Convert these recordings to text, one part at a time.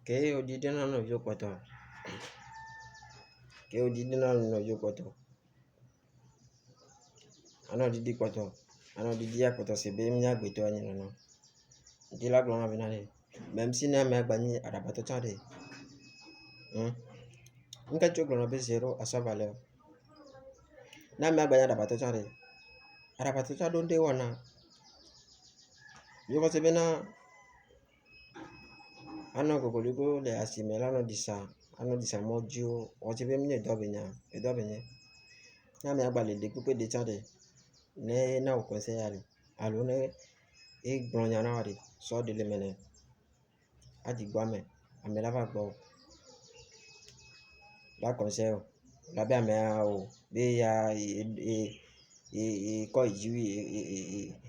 Ke woɖiɖi na nɔviwo kpɔtɔ. Ke woɖiɖi na nɔviwo kpɔtɔ. Anɔ ɖiɖi kpɔtɔ. Anɔ ɖiɖi akpɔtɔ si be mía agbetɔ enye nɔnɔ. Ŋdi la gblɔ na bena ɖe, meme si ne amea gba nyi aɖabatɔ tsã ɖe. Hm. Ŋke tso gblɔna be zero à sa valeur. Ne amea gba nyi aɖabatɔ tsã ɖe, aɖabatɔ tsã ɖo ŋɖe wɔna. Míexɔ se bena anɔ gogoɖogo le asime la nɔ ɖi sa, anɔ ɖi sa mɔ dziwo. Wɔ se be menye dɔ be nya, edɔ be nye. Ne amea gba le ɖekpekpe ɖe tsã ɖe, ne na wò conseil ya ɖe alo ne egblɔ nya na wò ɖe, sɔ ɖe le eme nɛ. Aɖi gbɔ ame, ame la va gbɔwò. La conseil wò. La be amea o be ya ye ye ye kɔ yi dzi wui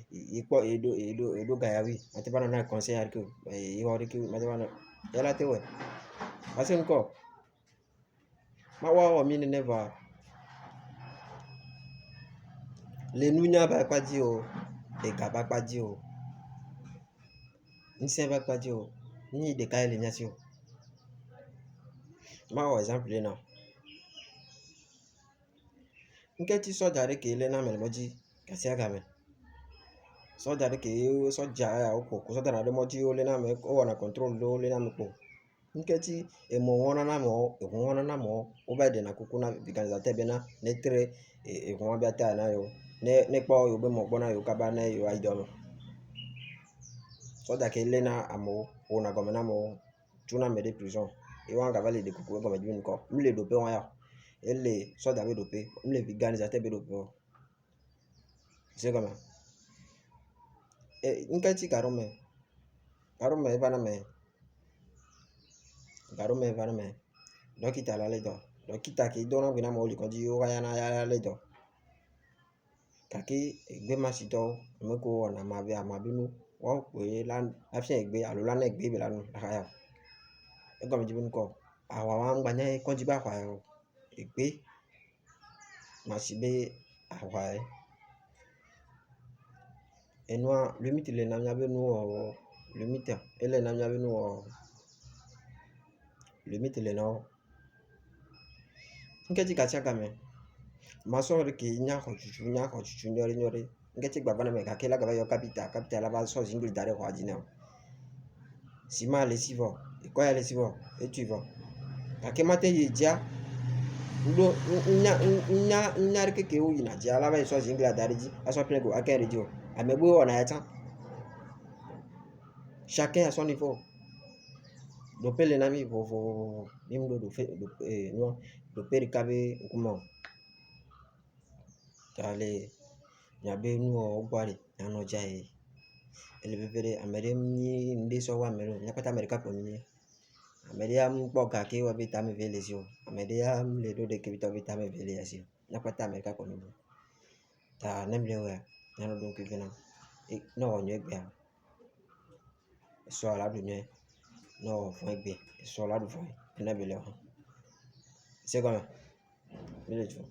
ye kpɔ ye ɖo ye ɖo ye ɖo ga ya wui. Mate va nɔ na conseil ya ɖeke o. Ye wɔ ɖeke mate va nɔ ya la te wɔe. Ase ŋkɔ. Mawu awɔ mí nene vɔa le nunya be akpa dzi o, ega be akpa dzi o, ŋusẽ be akpa dzi o, nu nyui ɖeka ye le mía si o. Mawɔ exemple ɖe na wò. Ŋketi sɔdza ɖe ke léna ame le mɔdzi gasiagame. Sɔdza ɖe ke sɔdza ya wokɔ sɔdza ɖe mɔdzi woléna ame wowɔna control ɖe woléna ame kpɔ. Ŋketi emɔ wɔna na amewo, eŋu wɔna na amewo wova yi ɖena kuku na vulgarisateur bena netre eŋua be taya na yewo ne nekpɔ yewobe mɔ gbɔ na yewo kaba ne yewoayi dɔ me. Sɔdza ke léna amewo, ƒona gɔme na amewo, tsona ame ɖe prison ye woa gava le ɖe kuku egɔme dzi be ŋkɔ. Mele ɖoƒe wa ya o. Ele sɔdza be ɖoƒe, mele vulgarisateur be ɖoƒe o. Se gɔmea? E ŋketi gaɖome, gaɖome eva na ame, gaɖome eva na ame. Ɖɔkita la lé dɔ. Ɖɔkita ke dona gbe na amewo le kɔdzi wova yana ya la lé dɔ. Gake egbemasitɔwo, ame kewo wɔna amabe amabinu woawo kpoe la afia egbe alo la na egbe be la nu xaya o. Egɔme dzi be ŋkɔ ahwa wa ŋgba nye kɔdzi be ahwa ya o. Egbe masi be ahwae. Enua limiti le na míabe nuwɔwɔ. Limiti ele na míabe nuwɔwɔ. Limiti le na wo. Ŋketi gatsiagame, masɔ ɖe ke nya xɔtutu nya xɔtutu nyuiɖe nyuiɖe. Ŋketi gbava na ame gake la gava yɔ kapita, kapita la va sɔ zingli da ɖe xɔa dzi na wò. Sima le esi vɔ, ekɔ ya le esi vɔ, etui vɔ. Gake mate yi dzia, ŋɖo ŋnya ŋnya ŋnya ɖeke ke woyina dzia la va yi sɔ zinglia da ɖe edzi asɔ ple go ake ɖe edzi o. Ame gbogbo wɔna ya tsã. Chacun à son niveau. Ɖoƒe le na mí vovovovo. Mí ŋɖo ɖoƒe ɖoƒe nua ɖoƒe ɖeka be ŋkume o. Ta le miabe nuwɔwɔ gbɔa ɖe mianɔ dzae. Ele veviɖe ame ɖe nyi ŋɖe sɔ wu ame ɖe o. Mía kpata ame ɖeka kpo mí nyi. Ame ɖe ya mekpɔ ga ke wɔ be tame ve le esi o. Ame ɖe ya mele ɖo ɖeke be tɔ be tame ve le esi o. Mía kpata ame ɖeka kpo mí nyi. Ta ne mí le wɔa, míanɔ ɖo ŋkui bena ne ewɔ nyuie egbea, esɔ la ɖu nyuie. Ne ewɔ vɔ̃ egbe, esɔ la ɖu vɔ̃e. Nene be le hã. Se gɔme? Mí le dzu.